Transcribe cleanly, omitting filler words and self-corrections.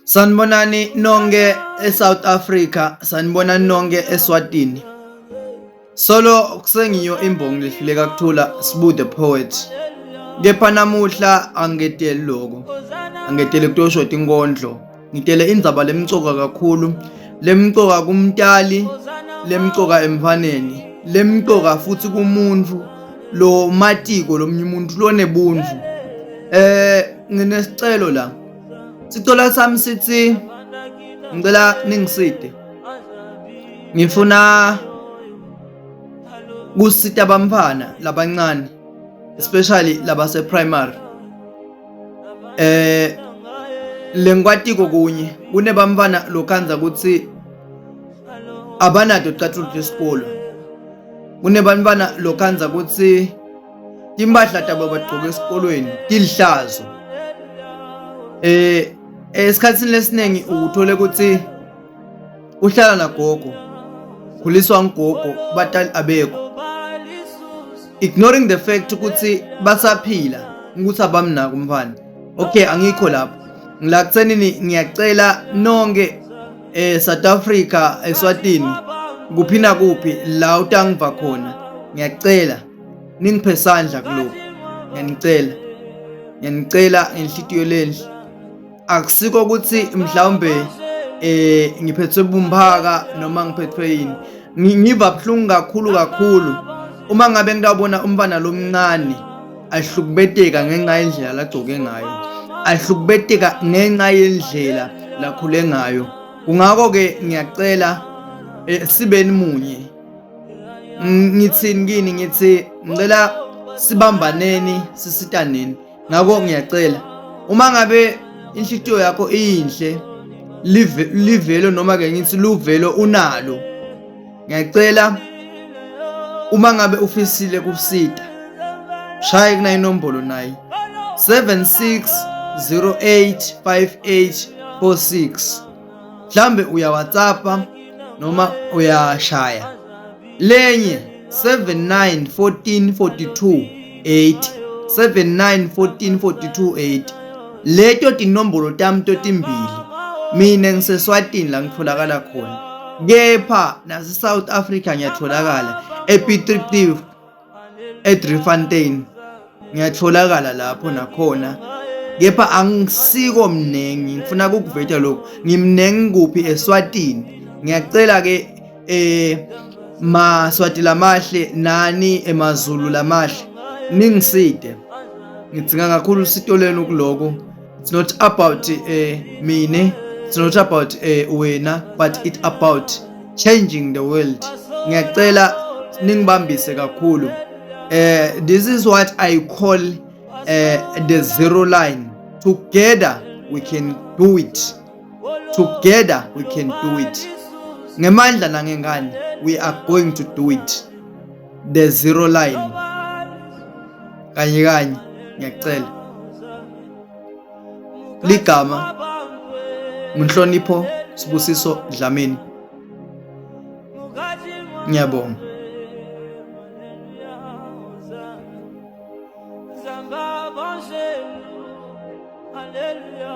Sanibonani nonke eSouth Africa, sanibonani nonke eSwatini. Solo kusengiyo imbongi lehluleka kuthula Sbu the poet. Kepha namuhla angikedeli lokho. Angideli kutosho tinkondlo. Ngidele indzaba lemcoka kakhulu, lemcoka kumtali, lemcoka emfaneni, lemcoka futhi kumuntu lo matiko lomunye umuntu lonebuntu. Eh nginesicelo la. Sicelo sami sithi ngicela ningiside. Ngifuna kusita abamfana labancane especially labase primary. Eh lengikwatiko kunye kunebamfana lokhandza ukuthi abanato ticathulo tesikolo. Kunebantfwana lokhandza ukuthi timpahla tabo bagqoke esikolweni tilihlazo. Eh esikhatsini lesiningi uthole ukuthi uhlala nagogo khuliswa ngugogo batali abekho ignoring the fact ukuthi basaphila ukuthi abamnaki umfana okay angikho lapho ngila kuthenini ngiyacela nonke eh South Africa eSwatini kuphi nakuphi la utangiva khona ngiyacela ningiphe sandla kulokhu ngiyanicela ngiyanicela ngenhlitiyo lenhle akusiko ukuthi mhlawumbe eh ngiphethwe bumphaka noma ngiphethwe yini ngiva buhlungu kakhulu kakhulu uma ngabe ngitawubona umfana lomncane ahlukubeteka ngenxa yendlela lagcoke ngayo ahlukubeteka ngenxa yendlela lakhule ngayo kungakho-ke ngiyacela eh, sibeni munye ngithini kini ngithi ngicela sibambaneni sisitaneni ngakho ngiyacela uma ngabe inhlitiyo yakho iyinhle livelo noma ke ngithi luvelo unalo ngiyacela uma ngabe ufisile kusita shaye kuna inombolo nayi 76085846 mhlambe uya WhatsApp noma uyashaya lenye 79 14 42 8 79 14 42 8 leto tinombolo tami totimbili mina ngiseswatini la ngitholakala khona kepha nase-South Africa ngiyatholakala ePiet Retief eDriefontein ngiyatholakala lapho nakhona kepha angisiko mningi ngifuna ukukuveta lokhu ngimningi kuphi eSwatini ngiyacela ke eh maSwati lamahle nani emaZulu lamahle ningiside ngidzinga kakhulu usitoleni kuloko it's not about eh mine it's not about eh wena but it about changing the world ngiyacela ningibambise kakhulu eh this is what i call eh the zero line together we can do it together we can do it ngemandla nangengane we are going to do it the zero line kanye kanye ngiyacela ligama ngunhlonipho Sibusiso Dlamini ngiyabonga.